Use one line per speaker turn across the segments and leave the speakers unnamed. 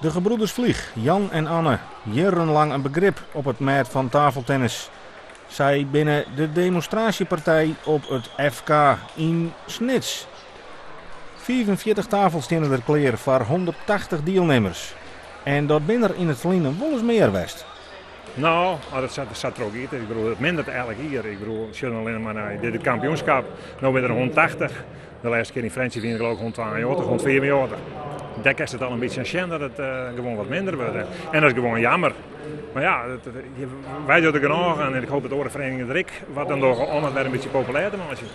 De gebroeders Vlieg, Jan en Anne, jierrenlang in begrip op it mêd fan tafeltennis. Sy binne de demonstraasjepartij op it FK yn Snits. 45 tafels steane der klear foar 180 dielnimmers. En dat binne der yn it ferline wolris mear west.
No, as it sa trochgiet, ik bedoel, it mindert elk jier. Ik bedoel, sjoch dan allinnich mar nei dit kampioenskip. No binne der 180. De lêste kear yn Frjentsjer wiene der geloof ik 192, 195. Dêr kinst it al in bytsje oan sjen dat it gewoan wat minder wurdt. En dat is gewoan jammer. Mar ja, wy dogge der genôch oan en ik hoop dat oare ferieningen der ek wat oan dogge om it wer in bytsje populêr te meitsjen.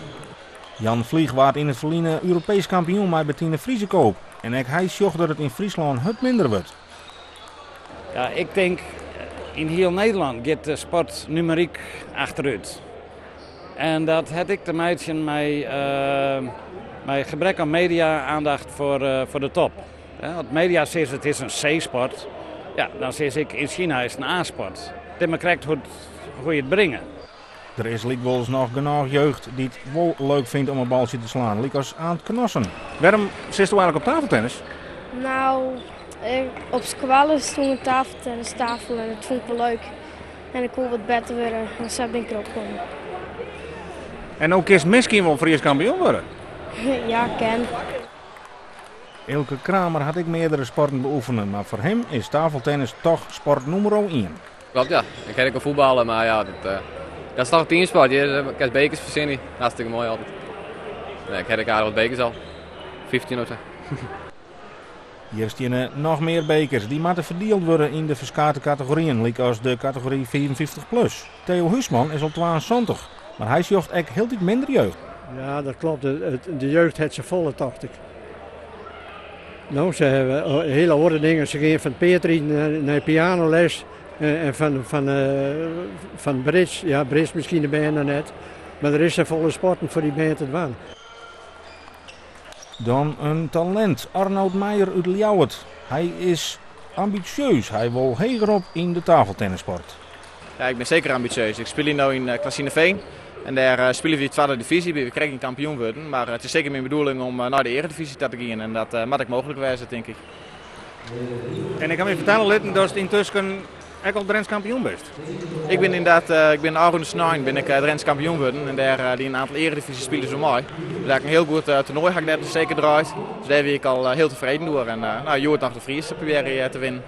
Jan Vlieg waard yn it ferline Europeesk kampioen mei Bettine Vriesekoop. En ek hy sjocht dat it yn Fryslân hurd minder wurdt.
Ja, ik tink yn hiel Nederlân giet de sport numeryk achterút. En dat hat ek te meitsjen mei, mei gebrek oan media-aandacht foar, foar de top. As media sizze it is in C-sport, ja, dan sis ik yn China is it in A-sport. It is mar krekt hoe, hoe je it bringe.
Der is lykwols noch genôch jeugd dy't wol leuk fynt om in baltsje te slaan, lykas Aant Knossen. Wêrom sitsto eigenlik op tafeltennis?
No, op skoalle stûn in tafeltennistafel en dat fûn ik wol leuk. En ik koe wat better wurde en sa bin ik derop kommen.
En no kinst miskien wol Frysk kampioen wurde?
Ja, kin.
Eelke Kramer hat ek meardere sporten beoefene, mar foar him is tafeltennis toch sport nûmer ien.
Klopt ja, ik ha ek al fuotballe, mar ja, dat, uh, dat is toch een teamsport. Je kinst bekers fertsjinje, hartstikke moai altyd. Nee, ik ha ek aardich wat bekers al, 15 of sa.
Hjir steane noch mear bekers. Dy moatte ferdield wurde yn de ferskate kategoryen, lykas de kategory 55 plus. Theo Huisman is al 72, mar hy sjocht ek hieltyd minder jeugd.
Ja, dat klopt. De jeugd hat se folle, tocht ik. No, se hawwe hiele oare dingen. Se gean fan paardriden nei pianoles en fan bridge. Ja, bridge miskien de bern noch net. Mar der is safolle sporten foar dy bern te dwaan.
Dan in talint, Arnoud Meijer út Ljouwert. Hy is ambisjeus, hy wol hegerop yn de tafeltennissport.
Ja, ik bin seker ambisjeus. Ik spylje no yn Klazinaveen en dêr spylje we de twadde divyzje. Binne we krekt gjin kampioen wurden, mar it is seker myn bedoeling om nei de earedivyzje ta te gean en dat moat ek mooglik wêze, tink ik.
En ik ha my fertelle litten datst yntusken ek al Drents kampioen bist.
Ik bin ynderdaad, ik bin ôfrûne snein bin ik Drents kampioen wurden en dêr dienen in oantal earedivyzjespilers oan mei. Dus ik in hiel goed toernoai ha ik dêr dus seker draaid. Dus dêr wie ik al hiel tefreden oer en no, hjoed noch de Fries probearje te winnen.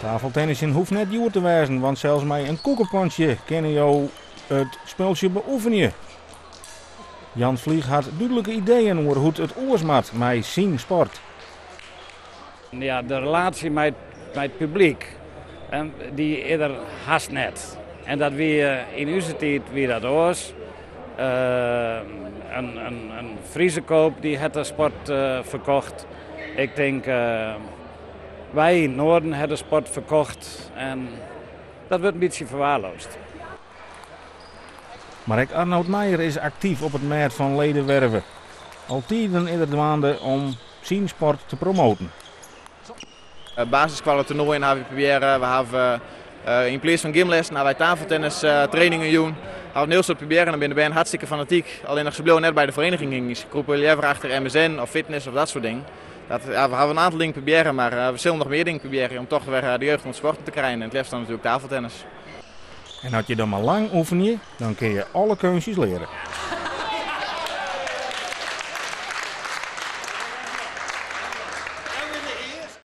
Tafeltennisjen hoecht net djoer te wêzen, want sels mei in koekepantsje kinne jo it spultsje beoefenje. Jan Vlieg hat dúdlike ideeën oer hoe't it oars moat mei syn sport.
Ja, de relaasje mei it publyk, dy is der hast net. En dat wie yn ús tiid wie dat oars. In Vriesekoop dy hat de sport ferkocht. Ik tink wy yn it Noarden ha de sport ferkocht en dat wurdt in bytsje ferwaarloasd.
Mar ek Arnoud Meijer is aktyf op it mêd fan ledewerve. Al tiden is er dwaande om syn sport te promoaten.
Basisskoalle toernoaien hawwe wy probearre. We hawwe yn pleats fan gymlessen hawwe wy tafeltennis trainingen jûn. Hawwe in hiel soad probearre en dan binne de bern hartstikke fanatyk. Allinnich se bliuwe net by de vereniging hingjen. Se krûpe leaver achter MSN of fitness of dat soart dingen. Dat, ja, we hawwe in oantal dingen probearre, mar we sille noch mear dingen probearje om toch wer de jeugd oan it sporten te krijen. En it leafst dan natuerlik tafeltennis.
En as je dan mar lang oefenje, dan kinne je alle keunstjes leare.